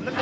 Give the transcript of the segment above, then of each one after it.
No,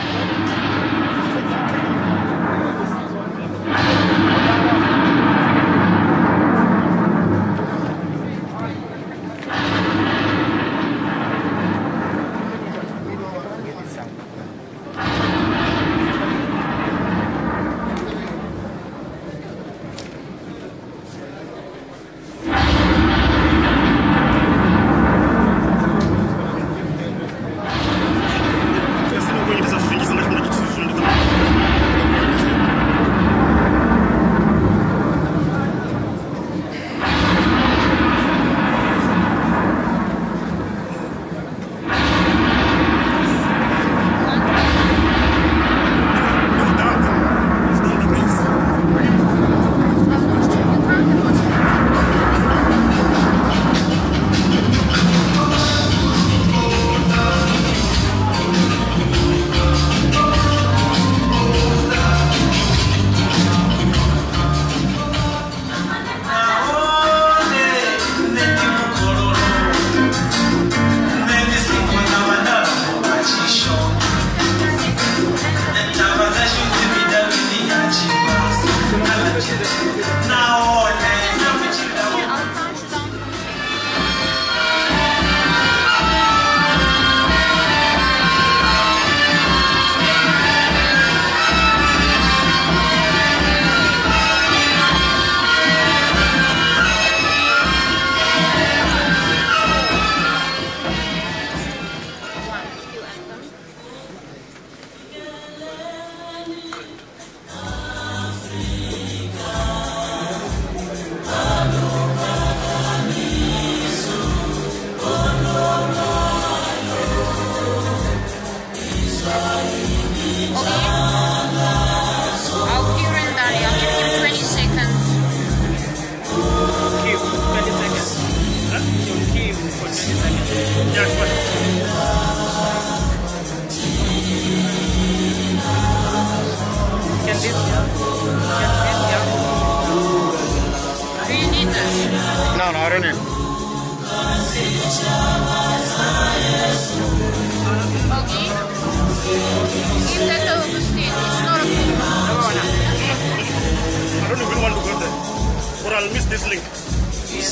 I don't need. Okay. Give that to Augustine. It's not a problem. I don't even want to go there, or I'll miss this link. Yes.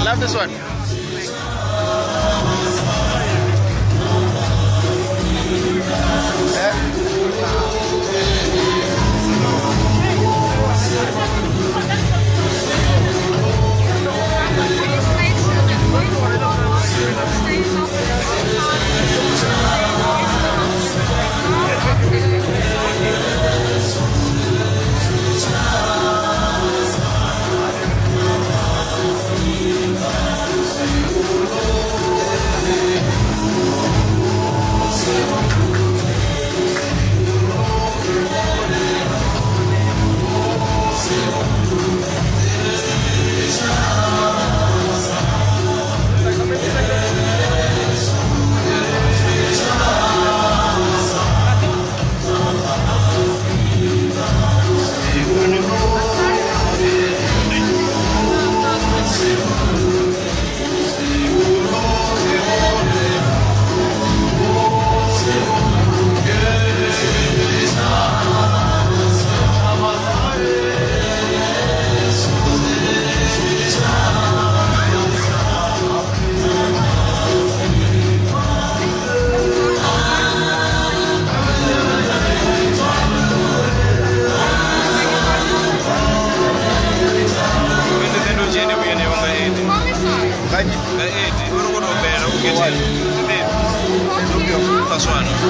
Love this one.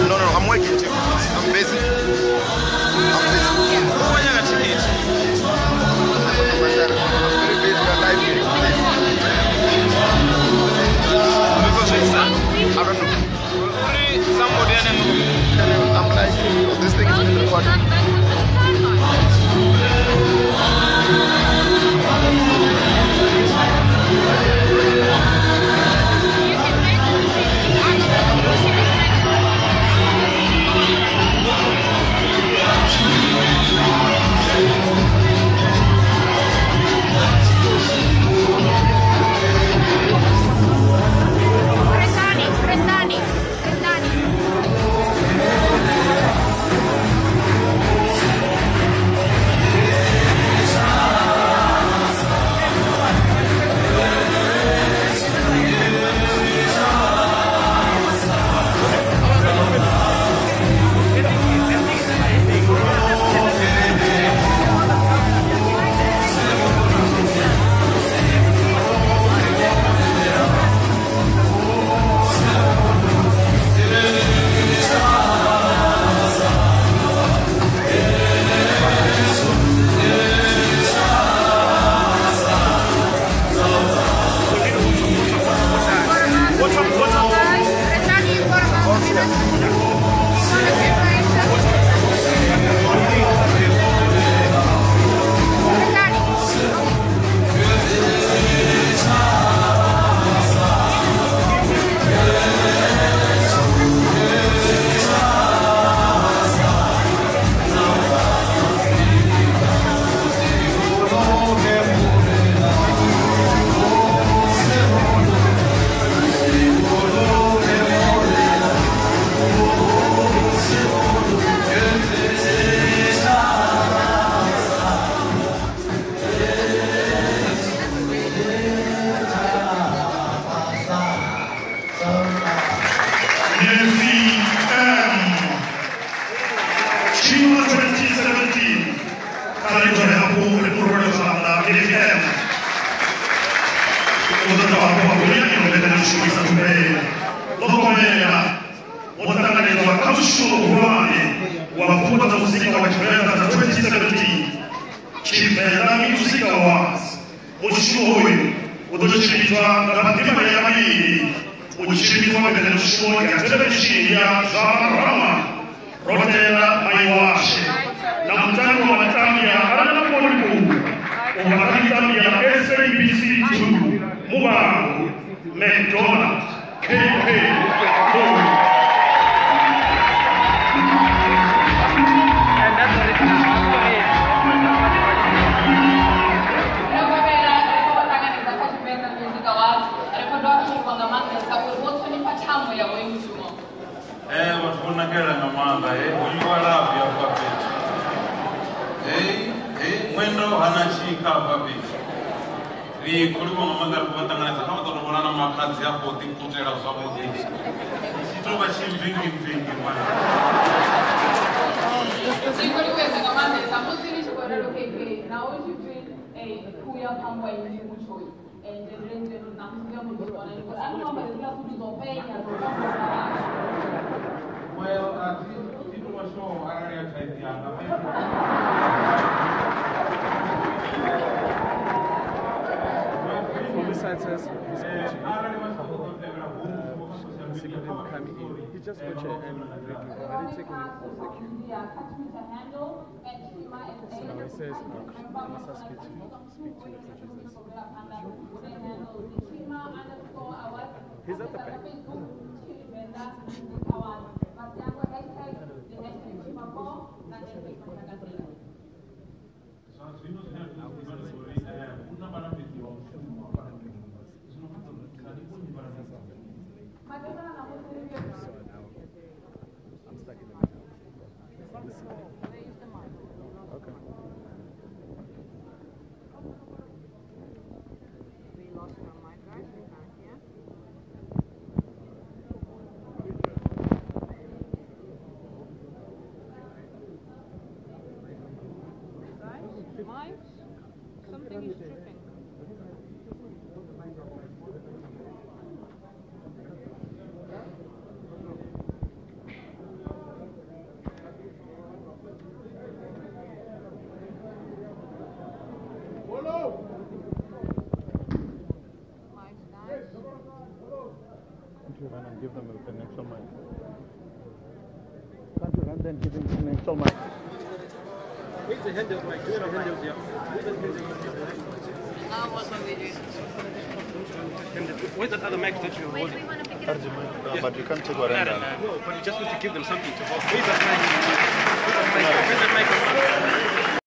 No, I'm working too. I'm busy. I'm busy. I'm very busy. I don't know. I'm like, this thing is being recorded. Vhukovhela. Ḽo kovhela wo ṱanganedzwa kha mushumo muhulwane wa pfufho dza muzika wa Tshivenḓa dza 2017 Tshivenḓa Music Awards. Mushumo uyu u ḓo tshimbidzwa nga maḓivhalea mavhili, u tshimbidzwa mbekanyamushumo ya thelevishini ya zwa Rama Rotela Maiwashe na mutambi wa mitambo ya Arana Poli u bva kha mitambo ya SABC 2 Muvhango McDonald KK Mooi. And that's what it is. Vhathu vho nakela nga maanḓa ho livhalafhi hafha fhethu. Ṅwendo hana tshikha hafha fhethu. Ri khou livhuwa nga maanḓa, ri khou vha ṱanganedza kha vha ḓo vhona na makhadzi afho ḓi putela zwavhuḓi. Tshi tou vha tshimvingimvingi ṅwana. Ri khou livhuwesa nga maanḓesa musi ri tshi khou ralo KK naho tshi pfi khuhu ya phangwa ndi mutsho ende ṋamusi ndi a mbo ḓi vhona ngori a no amba hezwiḽa zwithu zwo penya zwo Well, a thi tou vha sure arali ya type yanga. Homicide says he's putting him come in. He just got here and they've already taken him off the queue. So now he says, I must ask you to speak to the producers. He's at the back. So now I'm stuck in the middle. Listen. Okay. We lost our mic, guys. We can't hear. Guys, mics. Something is tripping. Mics, guys. Can't you run and give them an extra mic? Can't you run then give them an extra mic? Where's the handle mic? Where's the handle here? Where's the handle? Now what will we do? Where's that other mic that you're holding? We want to pick it up. But you can't take Warenda. No, but you just need to give them something to hold. Where's that mic? Where's that mic?